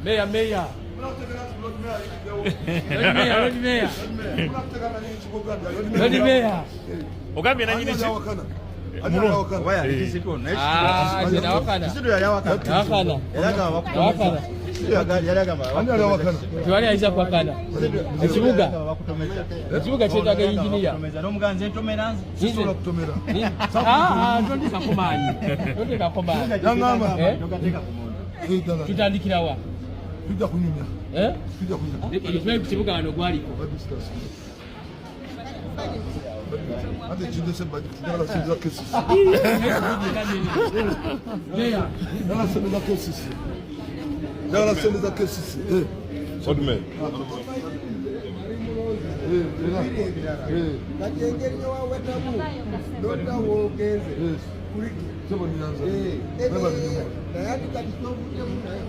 Meya, meya. Lord Mayor, Lord Mayor. Lord Mayor. Ogambye nanyini ki? Ah, nze nawakana. Nawakana. Nawakana. Tewali ayinza kuwakana. Ekibuga. Ekibuga kyetaaga engineer. Ah, ah, tonteekako maanyi. Tonteekako maanyi. Eh? Tutandikira wa? Tujja kunyumya. Eh? Tujja kunyumya. Ekimanyi ku kibuga wano gwaliko. Ate kindese budget, njagala sente za KCC. Meya. Njagala sente za KCC. Njagala sente za KCC. Eh. Lord Mayor. Eh, era. Eh. Kati engeri gyewawetamu nodda woogenze. Yes. Sebo nyanza. Beba binyuma. Naye ati kati kyovuddemu naye.